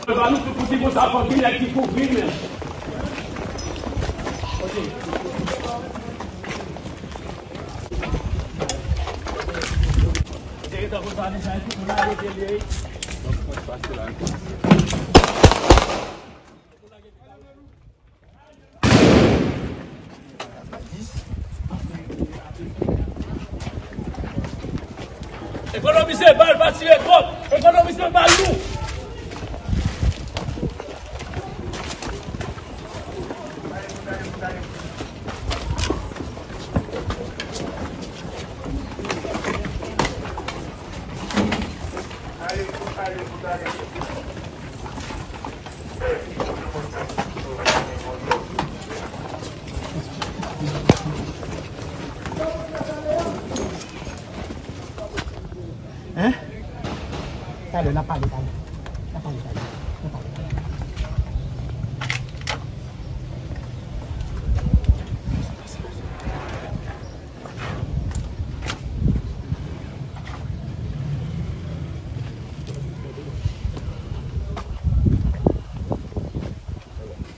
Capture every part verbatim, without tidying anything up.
Ba nou tout pou di konsa, fòk gen nèg ki kouvri l menm. Ekonomize bal, pa tire twòp. Ekonomize bal nou. Hein? Talè, n a pale, talè. N a pale, talè. N a pale, talè.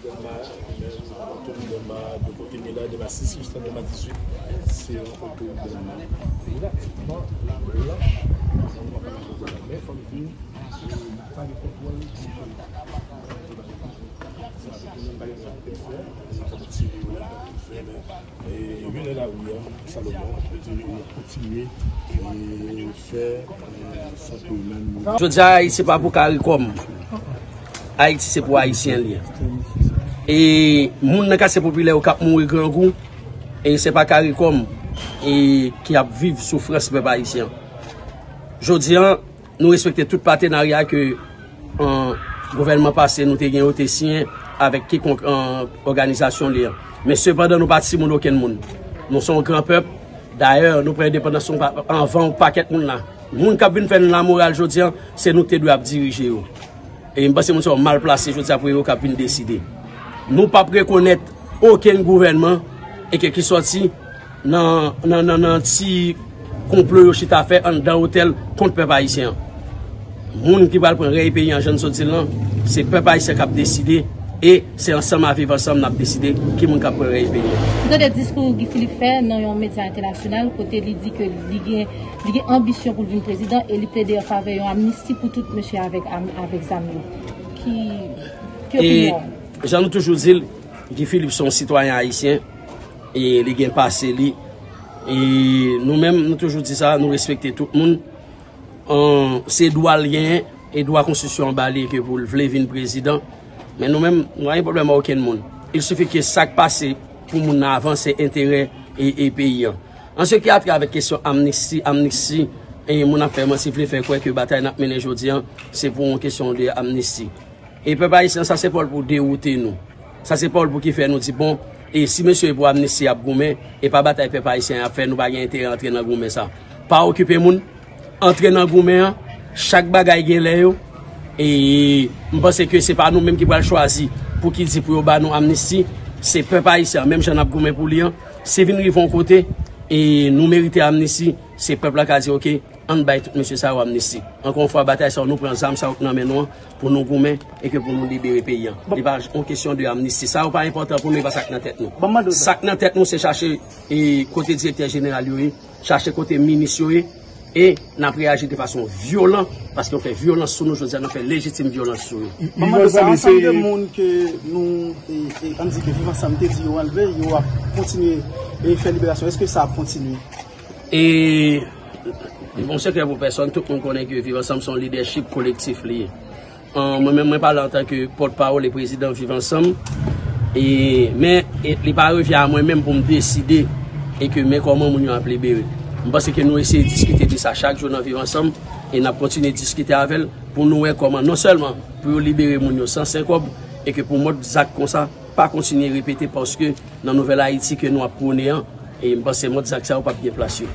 Dèlma, menm, antoun Dèlma, de kote m ye la, Dèlma sis jistan Dèlma dizuit, se yon kote Dèlma. Men fò m di, pa gen kontwòl. Sa pa gen sa pou fè, sa pa ti yo la, fè, men E, yo vin nan lari a, Salomon, yo di yo kontinye, e, fè, e, Santo Domingo. Jodi a, Ayiti pa pou CARICOM. Ayiti se pou Ayisyen li ye. E moun nan katye popilè yo k ap mouri grangou, e se pa CARICOM, e, ki ap viv soufrans pèp ayisyen. Jodi a, nou respekte tout patenarya ke, an, gouvènman pase nou te gen yo te siyen avèk kikonk, an, òganizasyon li an. Men sepandan, nou pa timoun okenn moun. Nou se yon gran pèp. Dayè, nou pran endepandans nou pa, anvan yon pakèt moun la. Moun k ap vin fè n lamoral jodi a, se nou k te dwe ap dirije yo. E m panse moun sa yo mal plase jodi a pou yo k ap vin deside. Nou p ap rekonèt okenn gouvènman e ke ki sòti nan, nan, nan, nan ti konplo yo chita fè anndan otèl kont pèp ayisyen an. Moun ki pral pran rèy peyi an, jan n sot di l lan, se pèp ayisyen k ap deside e se ansanm a viv ansanm n ap deside ki moun k ap pran rèy peyi an. M tande diskou Guy Philippe fè nan yon medya entènasyonal kote li di ke li gen, li gen anbisyon pou l vin prezidan e li plede an favè yon amnisti pou tout mesye avèk am-, avèk zam yo. Ki, ki opinyon w? E jan nou toujou di l, Guy Philippe se yon sitwayen ayisyen e li gen pase li. E nou menm, nou toujou di sa, nou respekte tout moun. An, se dwa l genyen, e dwa konstitisyon an ba li ke pou l vle vin prezidan. Men nou menm, nou pa gen pwoblèm ak okenn moun. Il sifi ke sa k pase pou moun nan avan, se enterè e, e peyi an. An se ki a travè kesyon amnisti, amnisti, e moun ap fè manti, vle fè kwè ke batay n ap mennen jodi an, se pou yon kesyon de amnisti. E pèp ayisyen, sa se pa w pou dewoute nou. Sa se pa w pou ki fè nou di, bon, e si mesye yo pou amnisti y ap goumen, e pa batay pèp ayisyen y ap fè, nou pa gen enterè antre nan goumen sa. Pa okipe moun, antre nan goumen an, chak bagay gen lè yo, e m panse ke se pa nou menm ki pral chwazi pou ki di pou yo ba nou amnisti, se pèp ayisyen an, menm jan n ap goumen pou li an, si vin rive yon kote, e nou merite amnisti, se pèp la ka di, oke, Ann bay tout mesye sa yo amnisti. Ankò yon fwa, batay sa yo, nou pran zam sa yo k nan men nou an pou nou goumen e ke pou nou libere peyi an. Li pa yon kesyon de amnisti. Sa yo pa enpòtan pou nou, e pa sa k nan tèt nou. Sa k nan tèt nou, se chache e, kote direktè jeneral yo ye, chache kote minis yo ye, e n ap reyaji de fason vyolan, paske yo fè vyolans sou nou jodi a, n ap fè lejitim vyolans sou yo. Mwen mande sa, ansanm de moun ke nou, e, e, ann di ke Viv Ansanm te di yo anlve, yo ap kontinye e fè liberasyon. Èske sa ap kontinye? E li pa yon sekrè pou pèsòn, tout moun konnen ke Viv Ansanm se yon lidèchip kolektif li ye. An, mwen menm, mwen pale antanke pòtpawòl e prezidan Viv Ansanm. E, men, e, li pa revyen a mwen menm pou m deside e ke men kòman moun yo ap libere. M panse ke nou eseye diskite de sa chak jou nan Viv Ansanm e n ap kontinye diskite avè l pou nou wè kòman non sèlman pou yo libere moun yo san senkòb e ke pou mòd zak konsa pa kontinye repete paske nan nouvèl Ayiti ke nou ap pwone an, e m panse mòd zak sa yo p ap gen plas yo.